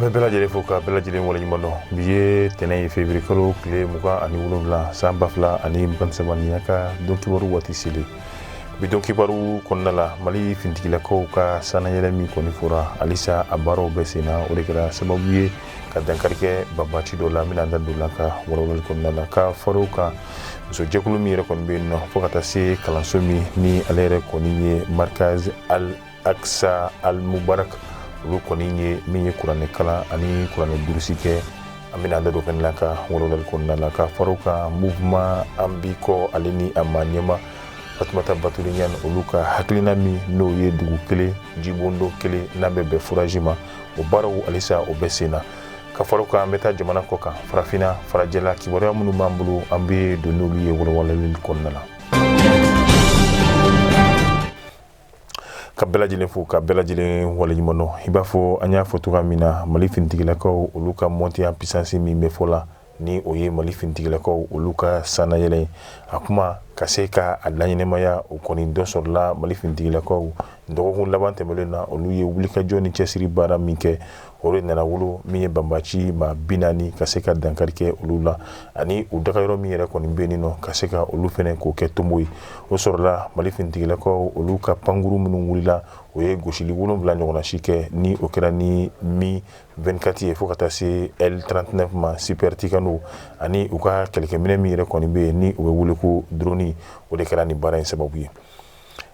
An bɛ bɛɛ lajɛlen fo ka bɛɛ lajɛlen waleɲuman dɔn. Bi ye tɛnɛn ye, février kalo tile 27, san 2023. Nin y'a ka don kibaru waati selen. Bi don kibaru kɔnɔna la, Mali finitigilakaw ka sannayɛlɛ min kɔni fɔra, halisa a baaraw bɛ sen na. O de kɛra sababu ye ka dankari kɛ banbaanci dɔ la. N bɛna n da don la ka walawalali kɔnɔna la. Ka far'o kan, musojɛkulu min yɛrɛ kɔni bɛ yen nɔ, fo ka taa se kalanso min ni ale yɛrɛ kɔni ye Markaz Al Aksa Al Mubarak, olu kɔni ye min ye kuranɛ kalan ani kuranɛ durusi kɛ, an bɛna an da don fɛnɛ la ka walawalali kɔnɔna la. Ka far'o kan, mouvement An b'i kɔ, ale ni a maa ɲɛma Fatumata Batuli Ɲani, olu ka hakilina min n'o ye dugu kelen jibondo kelen n'a bɛ bɛn forage ma, o baaraw halisa o bɛ sen na. Ka far'o kan, an bɛ taa jamana kɔ kan, farafinna farajɛla kibaruya minnu b'an bolo, an bɛ don n'olu ye walawalali kɔnɔna la. Ka bɛɛ lajɛlen fo ka bɛɛ lajɛlen waleɲuman dɔn. I b'a fɔ an y'a fɔ cogoya min na, Mali finitigilakaw olu ka montée en puissance min bɛ fɔ la, ni o ye Mali finitigilakaw olu ka sannayɛlɛ ye, a kuma ka se ka a laɲɛnamaya, o kɔni dɔ sɔrɔla. Mali finitigilakaw, dɔgɔkun laban tɛmɛnen na, olu ye wulikajɔ ni cɛsiri baara min kɛ, o de nana wolo min ye banbaanci maa 40 ka se ka dankari kɛ olu la, ani u dagayɔrɔ min yɛrɛ kɔni bɛ yen nɔ, ka se ka olu fɛnɛ k'o kɛ tonbo ye. O sɔrɔla Mali finitigilakaw olu ka pankuru minnu wulila, o ye gosili 7 ɲɔgɔnna si kɛ, ni o kɛra ni Mi 24 ye, fo ka taa se L39 ma, Super Tucano, ani u ka kɛlɛkɛminɛ min yɛrɛ kɔni bɛ yen ni o bɛ wele ko drone. O de kɛra nin baara in sababu ye.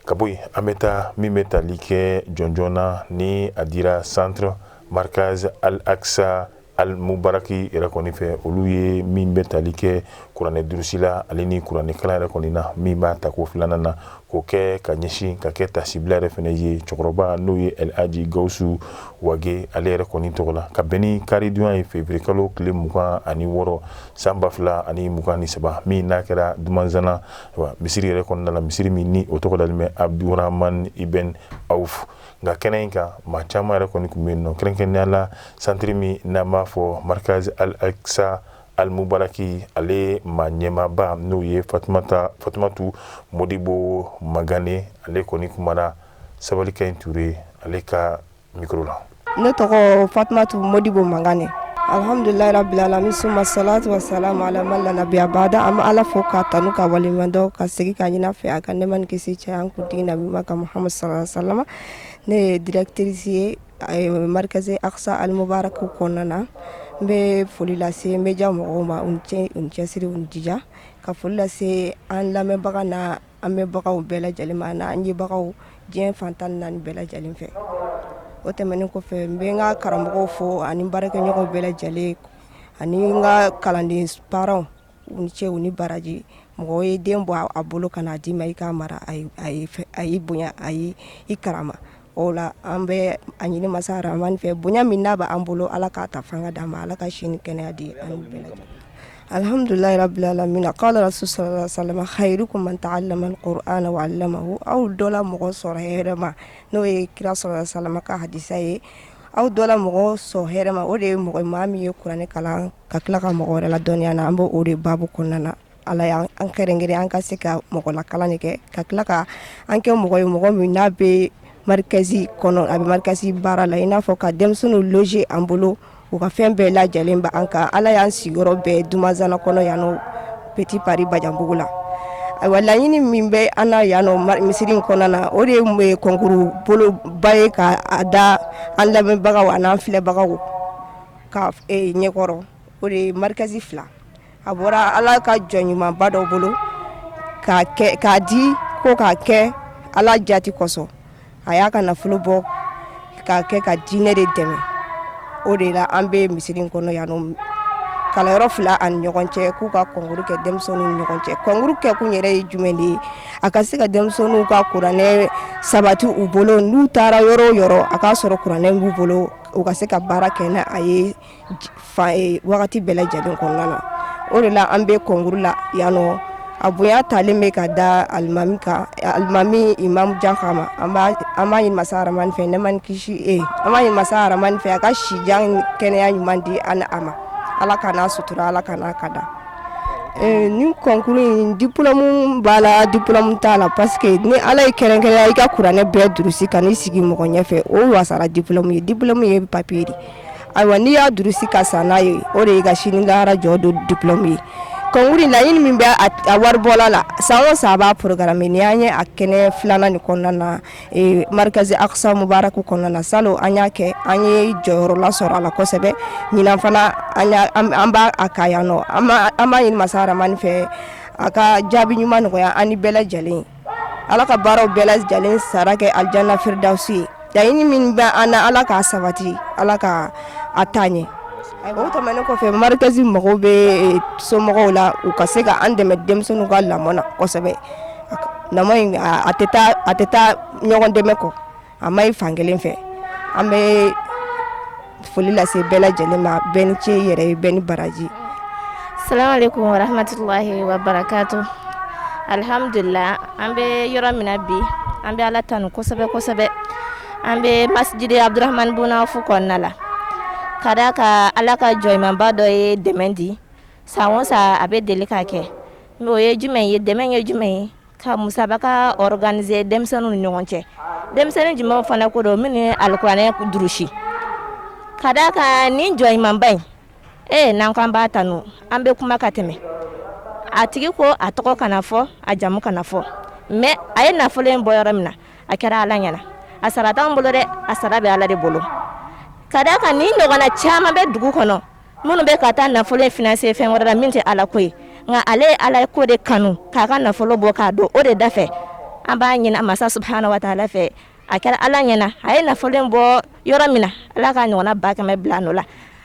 Ka bɔ yen, an bɛ taa min bɛ tali kɛ jɔnjɔn na ni a dira centre Markaz Al Aksa Al Mubaraki yɛrɛ kɔni fɛ, olu ye min bɛ tali kɛ kuranɛ durusi la ale ni kuranɛ kalan yɛrɛ kɔni na, min b'a tako filanan na k'o kɛ ka ɲɛsin ka kɛ tasibila yɛrɛ fɛnɛ ye cɛkɔrɔba n'o ye El Hadji Gawusu Wage, ale yɛrɛ kɔni tɔgɔ la, ka bɛn ni karidonya ye, février kalo tile 26, san 2023, min n'a kɛra Dumanzana misiri yɛrɛ kɔnɔna la, misiri min ni o tɔgɔ dalen bɛ Abdurahman Ibn Awf. Nka kɛnɛ in kan, maa caman yɛrɛ kɔni tun bɛ yen nɔ, kɛrɛnkɛrɛnnenya la centre min n'an b'a fɔ Markaz Al Aksa Al Mubaraki, ale maa ɲɛmaaba n'o ye Fatumata Fatumatu Modibo Magane, ale kɔni kumana Sabali Kaɲi Ture ale ka micro la. Ne tɔgɔ Fatumatu Modibo Mangane. Alhamdulilahi rabbil alamin, suma salatu wa salamu ala man la nabiya bada. An bɛ Ala fo k'a tanu ka waleɲuman dɔn, ka segin k'a ɲini a fɛ a ka nɛɛma ni kisi caya an kuntigi nabi ɲuman kan Muhamadu sallallahu alaihi wasallam. Ne ye directrice ye Markaz Aqsa Al Mubarak kɔnɔna na. N bɛ foli lase média mɔgɔw ma, u ni ce, u ni cɛsiri, u ni jija, ka foli lase an lamɛnbaga n'a an mɛnbagaw bɛɛ lajɛlen ma, n'an yebagaw diɲɛ fan 14 bɛɛ lajɛlen fɛ. O tɛmɛnen kɔfɛ, n bɛ n ka karamɔgɔw fo ani baarakɛɲɔgɔnw bɛɛ lajɛlen, ani n ka kalanden parents, u ni ce, u ni baraji. Mɔgɔ ye den bɔ a bolo ka n'a d'i ma i k'a mara, a y'i bonya, a y'i karama. O la, an bɛ a ɲini masa Rahamani fɛ, bonya min n'a b'an bolo, Ala k'a ta fanga d'an ma, Ala ka si ni kɛnɛya di an bɛɛ lajɛlen. Alhamdulilahi rabbil alamin. Qala rasul sallallahu alaihi wasallam khairukum man ta'allama al-Qur'ana wa 'allamahu. Aw dɔ la mɔgɔ sɔrɔ hɛrɛ ma, n'o ye kira sallallahu alaihi wasallam ka hadisa ye, aw dɔ la mɔgɔ sɔrɔ hɛrɛ ma, o de ye mɔgɔ maa min ye kuranɛ kalan ka tila ka mɔgɔ wɛrɛ ladɔnniya na. An b'o o de baabu kɔnɔna na. Ala y'an kɛrɛnkɛrɛn an ka se ka mɔgɔ lakalan de kɛ, ka tila ka an kɛ mɔgɔ ye, mɔgɔ min n'a bɛ marikazi kɔnɔ, a bɛ marikazi baara la, i n'a fɔ ka denmisɛnninw loger an bolo, u ka fɛn bɛɛ lajɛlen bɛ an kan. Ala y'an sigiyɔrɔ bɛɛ Dumanzana kɔnɔ yan nɔ, Petit Paris Bajanbugu la. Ayiwa, laɲini min bɛ an na yan nɔ misiri in kɔnɔna na, o de ye concours boloba ye ka da an lamɛnbagaw an'an filɛbagaw ka ɲɛkɔrɔ. O de ye marikazi fila, a bɔra Ala ka jɔn ɲumanba dɔ bolo k'a di ko k'a kɛ Ala jati kosɔn. A y'a ka nafolo bɔ k'a kɛ ka diinɛ de dɛmɛ. O de la an bɛ misiri in kɔnɔ yan nɔ, kalanyɔrɔ fila ani ɲɔgɔn cɛ, k'u ka concours kɛ denmisɛnninw ni ɲɔgɔn cɛ. Concours kɛkun yɛrɛ ye jumɛn de ye? A ka se ka denmisɛnninw ka kuranɛ sabati u bolo, n'u taara yɔrɔ o yɔrɔ, a k'a sɔrɔ kuranɛ b'u bolo, u ka se ka baara kɛ n'a a ye fa wagati bɛɛ lajɛlen kɔnɔna na. O de la an bɛ concours la yan nɔ. A bonya talen bɛ ka da alimami kan, alimami Imam Janka ma. An b'a ɲini masa Rahamani fɛ, nɛɛma ni kisi, an b'a ɲini masa Rahamani fɛ a ka si jan, kɛnɛya ɲuman di an a ma. Ala ka n'a sutura, Ala ka n'a kada. Ni concours in, diplôme b'a la, diplôme t'a la, parce que ni Ala ye kɛrɛnkɛrɛnya i ka kuranɛ bɛɛ durusi ka n'i sigi mɔgɔ ɲɛfɛ, o wasara diplôme ye. Diplôme ye papier de. Ayiwa, n'i y'a durusi ka san n'a ye, o de y'i ka sini lahara jɔ don diplôme ye. Concours laɲini min bɛ a waribɔla la, san o san a b'a programme. Nin y'an ye a kɛnɛ filanan nin kɔnɔna na, Markazi Aqsa Mubarak kɔnɔna na. Salon an y'a kɛ, an ye jɔyɔrɔ lasɔrɔ a la kosɛbɛ. Ɲinan fana an b'a a ka yan nɔ. An b'a ɲini masa Ramani fɛ, a ka jaabi ɲuman nɔgɔya an ni bɛɛ lajɛlen. Ala ka baaraw bɛɛ lajɛlen sara kɛ alijana firidawusi ye. Laɲini min bɛ an na, Ala k'a sabati, Ala ka a taa ɲɛ. O tɛmɛnen kɔfɛ, Markazi mago bɛ somɔgɔw la, u ka se ka an dɛmɛ denmisɛnninw ka lamɔ na kosɛbɛ. Lamɔ in a tɛ taa ɲɔgɔn dɛmɛ kɔ, a ma ɲi fankelen fɛ. An bɛ foli lase bɛɛ lajɛlen ma. Bɛɛ ni ce yɛrɛ ye, bɛɛ ni baraji. Salamalekun warahmatulahi wabarakatu. Alhamdulila, an bɛ yɔrɔ min na bi, an bɛ Ala tanu kosɛbɛ kosɛbɛ. An bɛ masjidi Abdurahmani Bunafu kɔnɔna la, ka d'a kan Ala ka jɔnɲumanba dɔ ye dɛmɛ di. San o san a bɛ deli k'a kɛ. Mais o ye jumɛn ye? Dɛmɛ ye jumɛn ye? Ka musabaka organiser denmisɛnninw ni ɲɔgɔn cɛ. Denmisɛnnin jumɛnw fana ko don? Minnu ye alikuranɛ durusi. Ka d'a kan nin jɔnɲumanba in, ee, n'an ko an b'a tanu, an bɛ kuma ka tɛmɛ. A tigi ko a tɔgɔ kana fɔ, a jamu kana fɔ, mais a ye nafolo in bɔ yɔrɔ min na, a kɛra Ala ɲɛna. A sara t'anw bolo dɛ, a sara bɛ Ala de bolo. Ka d'a kan nin ɲɔgɔnna caman bɛ dugu kɔnɔ, minnu bɛ ka taa nafolo in financer fɛn wɛrɛ la min tɛ Ala ko ye. Nka ale ye Ala ko de kanu k'a ka nafolo bɔ k'a don o de da fɛ. An b'a ɲini masa subahana wa taala fɛ, a kɛra Ala ɲɛna, a ye nafolo in bɔ yɔrɔ min na, Ala ka ɲɔgɔnna 100 000 bila a nɔ la.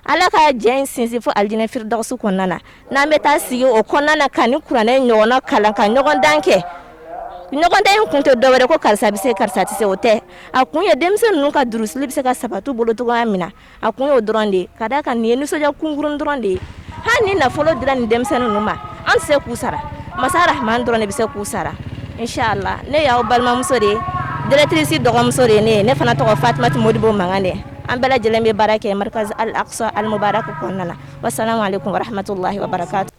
Ala ka jɛ in sinsin fo alijinɛ firidawusu kɔnɔna na, n'an bɛ taa sigi o kɔnɔna na ka ni kuranɛ ɲɔgɔnna kalan, ka ɲɔgɔn dan kɛ. Ɲɔgɔn dan in kun tɛ dɔwɛrɛ ko karisa bɛ se, karisa tɛ se, o tɛ. A kun ye denmisɛn ninnu ka durusili bɛ se ka sabati bolo cogoya min na, a kun y'o dɔrɔn de ye. Ka d'a kan nin ye nisɔndiya kunkurun dɔrɔn de ye. Hali ni nafolo dira nin denmisɛnnin ninnu ma, an tɛ se k'u sara. Masa Rahman dɔrɔn de bɛ se k'u sara, inshallah. Ne y'aw balimamuso de ye, directrice dɔgɔmuso de ye ne ye. Ne fana tɔgɔ Fatumata Modibo Mankan de. An bɛɛ lajɛlen bɛ baara kɛ Markaz Al Aqsa Al Mubarak kɔnɔna na. Wassalamu alaikum warahmatullahi wabarakatuh.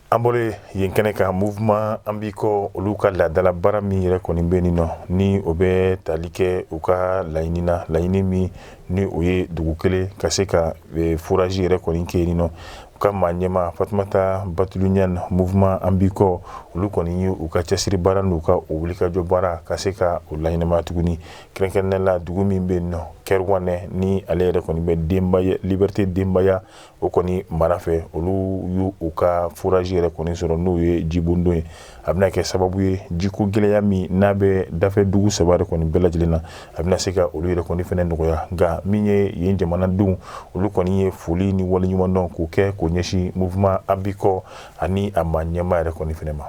An bɔlen yen kɛnɛ kan, mouvement an b'i kɔ, olu ka laadala baara min yɛrɛ kɔni bɛ nin nɔ, ni o bɛ tali kɛ u ka laɲini na, laɲini min ni o ye dugu kelen ka se ka forage yɛrɛ kɔni kɛ yen nɔ. U ka maa ɲɛma Fatumata Batuluɲan, mouvement an b'i kɔ, olu kɔni ye u ka cɛsiri baara n'u ka o wulikajɔ baara ka se ka o laɲɛnamaya tuguni, kɛrɛnkɛrɛnnenya la dugu min bɛ yen nɔ, Kɛrwanɛ, ni ale yɛrɛ kɔni bɛ denbaya Liberté denbaya o kɔni mara fɛ. Olu y'u u ka forage yɛrɛ kɔni sɔrɔ, n'o ye jibondon ye. A bɛna kɛ sababu ye, jiko gɛlɛya min n'a bɛ dafɛ dugu saba yɛrɛ kɔni bɛɛ lajɛlen na, a bɛna se ka olu yɛrɛ kɔni fɛnɛ nɔgɔya. Nka min ye yen jamanadenw, olu kɔni ye foli ni waleɲumandɔn k'o kɛ k'o ɲɛsin mouvement an b'i kɔ ani a maa ɲɛmaa yɛrɛ kɔni fɛnɛ ma.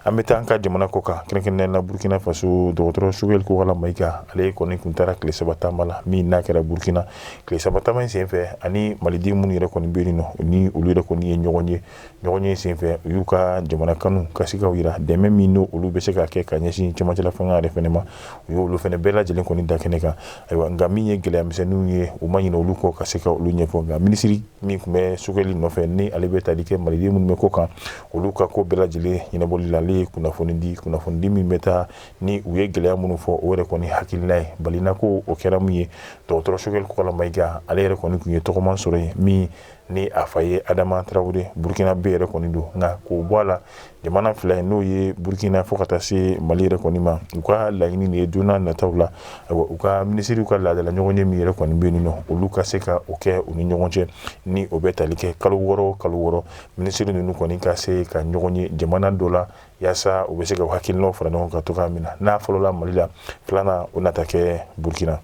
An bɛ taa an ka jamana kɔ kan, kɛrɛnkɛrɛnnenya la Burkina Faso. Dɔgɔtɔrɔ Choguel Kokalla Maïga, ale kɔni tun taara tile 3 taama la min n'a kɛra Burkina. Tile 3 taama in senfɛ, ani maliden minnu yɛrɛ kɔni bɛ yen nɔ, ni olu yɛrɛ kɔni ye ɲɔgɔn ye. Ɲɔgɔn ye senfɛ, u y'u ka jamana kanu ka se k'o yira. Dɛmɛ min n'o olu bɛ se ka kɛ ka ɲɛsin cɛmancɛla fanga yɛrɛ fɛnɛ ma, u y'olu fɛnɛ bɛɛ lajɛlen kɔni da kɛnɛ kan. Ayiwa, nka min ye gɛlɛya misɛnninw ye, u ma ɲinɛ olu kɔ ka se ka olu ɲɛfɔ. Nka minisiri min tun bɛ Choguel nɔfɛ, ni ale bɛ tali kɛ maliden minnu bɛ kɔ kan, olu ka ko bɛɛ lajɛlen ɲɛnabɔli la, ale ye kunnafoni di, kunnafoni min bɛ taa ni u ye gɛlɛya minnu fɔ, o yɛrɛ kɔni hakilina ye balina ko o kɛra mun ye. Dɔgɔtɔrɔ Choguel Kokalla Maïga, ale yɛrɛ kɔni tun ye tɔgɔman sɔrɔ yen, min ni a fa ye Adama Tarawele, Burkinabé yɛrɛ kɔni don. Nka k'o bɔ a la, jamana fila ye, n'o ye Burkina fo ka taa se Mali yɛrɛ kɔni ma, u ka laɲini de ye don n'a nataw la, ayiwa, u ka minisiriw ka laadala ɲɔgɔn ye min yɛrɛ kɔni bɛ yen nɔ, olu ka se ka o kɛ u ni ɲɔgɔn cɛ, ni o bɛ tali kɛ kalo 6 kalo 6, minisiri ninnu kɔni ka se ka ɲɔgɔn ye jamana dɔ la, yaasa u bɛ se ka hakilinaw fara ɲɔgɔn kan cogoya min na. N'a fɔlɔla Mali la, filanan o nata kɛ Burkina.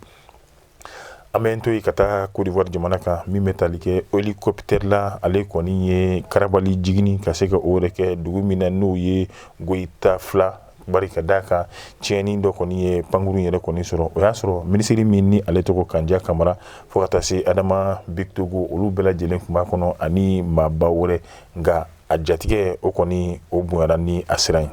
An bɛ to yen ka taa Côte d'Ivoire jamana kan, min bɛ tali kɛ hélicoptère la. Ale kɔni ye karabali jigin ka se ka o yɛrɛ kɛ dugu min na, n'o ye Goyita fila. Bari ka d'a kan tiɲɛni dɔ kɔni ye pankurun yɛrɛ kɔni sɔrɔ. O y'a sɔrɔ minisiri min ni ale tɔgɔ Kanja Kamara, fo ka taa se Adama Bictogo, olu bɛɛ lajɛlen tun b'a kɔnɔ ani maaba wɛrɛ. Nka a jatigɛ o kɔni o bonyara ni a siran ye.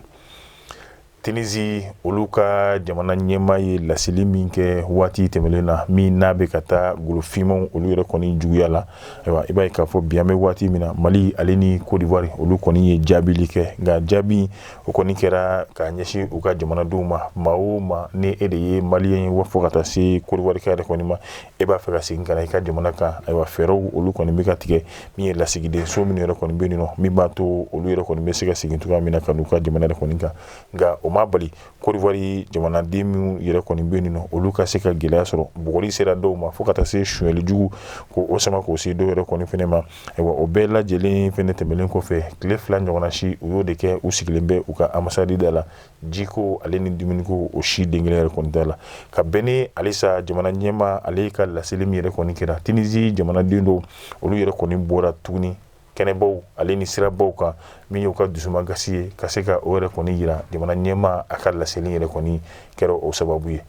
Tunisie olu ka jamana ɲɛmaa ye laseli min kɛ waati tɛmɛnen na, min n'a bɛ ka taa golo finmanw olu yɛrɛ kɔni juguya la. Ayiwa, i b'a ye k'a fɔ bi an bɛ waati min na, Mali ale ni Côte d'Ivoire olu kɔni ye jaabili kɛ, nka jaabi o kɔni kɛra k'a ɲɛsin u ka jamanadenw ma. Maa o maa ni e de ye malien ye wa fo ka taa se Côte d'Ivoire ka yɛrɛ kɔni ma, e b'a fɛ ka segin ka na i ka jamana kan, ayiwa, fɛɛrɛw olu kɔni bɛ ka tigɛ min ye lasigiden so minnu yɛrɛ kɔni bɛ yen nɔ, min b'a to olu yɛrɛ kɔni bɛ se ka segin cogoya min na ka n'u ka jamana yɛrɛ kɔni kan. Nka o ma bali Côte d'Ivoire jamanaden minnu yɛrɛ kɔni bɛ yen nɔ, olu ka se ka gɛlɛya sɔrɔ. Bugɔli sera dɔw ma fo ka taa se sonyali jugu ko o sama k'o se dɔw yɛrɛ kɔni fɛnɛ ma. Ayiwa, o bɛɛ lajɛlen fɛnɛ tɛmɛnen kɔfɛ, tile 2 ɲɔgɔnna si u y'o de kɛ, u sigilen bɛ u ka ambassade da la. Jiko ale ni dumuniko, o si den kelen yɛrɛ kɔni t'a la. Ka bɛn ni halisa jamana ɲɛmaa ale ka laseli min yɛrɛ kɔni kɛra, Tunisie jamanaden dɔw olu yɛrɛ kɔni bɔra tuguni kɛnɛbaw ale ni sirabaw kan, min y'u ka dusumagasi ye, ka se ka o yɛrɛ kɔni yira jamana ɲɛmaa a ka laseli yɛrɛ kɔni kɛra o sababu ye.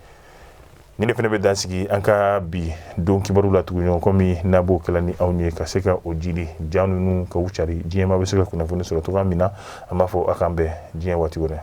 Ni ne fana bɛ dan sigi an ka bi don kibaru la tugu ɲɔgɔn komi n'a b'o kɛla ni anw ye, ka se ka o jidi ja ninnu ka u cari, diɲɛmaa bɛ se ka kunnafoni sɔrɔ cogoya min na. An b'a fɔ a k'an bɛn diɲɛ waati wɛrɛ.